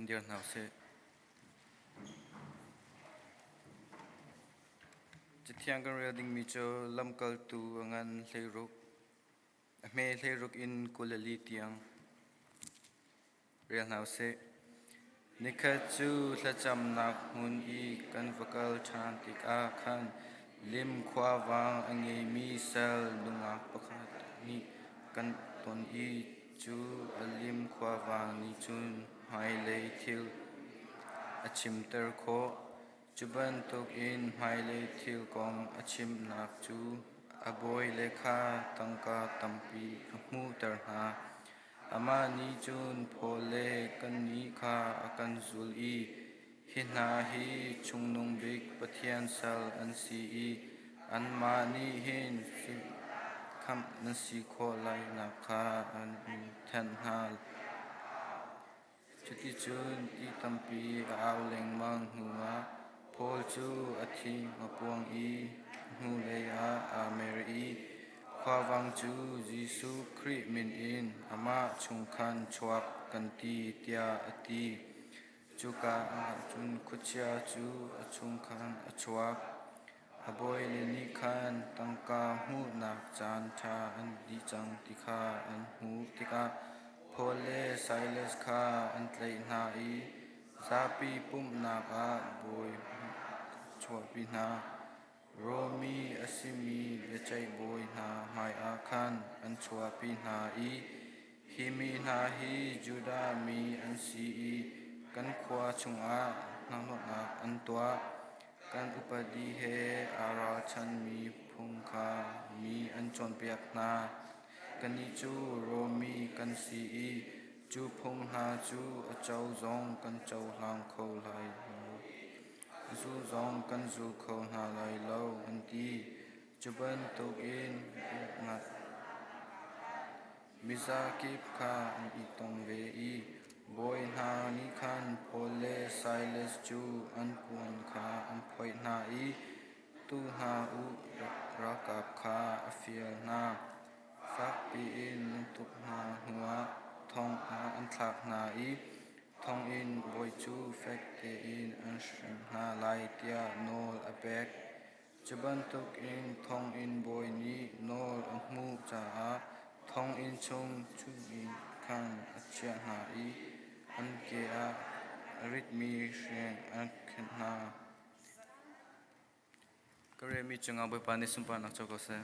Van dir hna usih. Cathiang kan rel dingmi cu lamkaltu a ngan hleiruk, a hme hleiruk in 24 tiang rel hna usih. Nikhat cu thlacamnak hmun i kan va kal ṭhan tikah khan lim khuavang a ngeimi sal nungak pakhat nih kan ton i cu a lim khuavang nih cun hmailei thil a chimter khawh. Cu bantukin hmailei thil kong a chimnak cu a bawile kha tangka tampi a hmuhter hna. Amah nih cun Paul le kannih kha a kan zulh i hi hna hi Cungnung Bik Pathian sal an si i anmah nih hin khamh nan si khawh lainak kha an in thanh hna. Cuticun ti tampi a au lengmang hnuah Paul cu a thing a puang i hnulei ah aa mer i khuavang cu Jesuh Khrih min in amah chung khan chuak kan ti tiah a ti. Cuka ah cun khuachia cu a chung khan a chuak. A bawile nih khan tangka hmuhnak caan ṭha an dih cang ti kha an hmuh tikah Paul le Silas kha an tlaih hna i zapi pumhnak ah bawi chuahpi hna. Rom mi a simi biaceih bawi hna hmaiah khan an chuahpi hna i hi mi hna hi Judah mi an si i kan khua chungah hnahnawhnak an tuah. Kan upadi he aa ralchanmi phung kha mi an cawnpiak hna. Kannih cu Rom mi kan si i cu phung hna cu a co zong kan cohlang kho lai lo, zul zong kan zul kho hna lai lo, an ti. Cu bantukin biaknak Mizakip kha an i tong ve i bawi hna nih khan Paul le Silas cu an puan kha an phoih hna i tuu hna u ralkap kha a fial hna. Fak piin an tuk hna hnuah thong ah an thlak hna i thonginn bawi cu fek tein an hrem hna lai tiah nawl a pek. Cu bantukin thonginn bawi nih nawl a hmuh caah thonginn chung chungin khan a chiah hna i an ke ah a ritmi hreng a khenh hna. Ka relmi cungah Bawipa nih sunparnak co ko seh.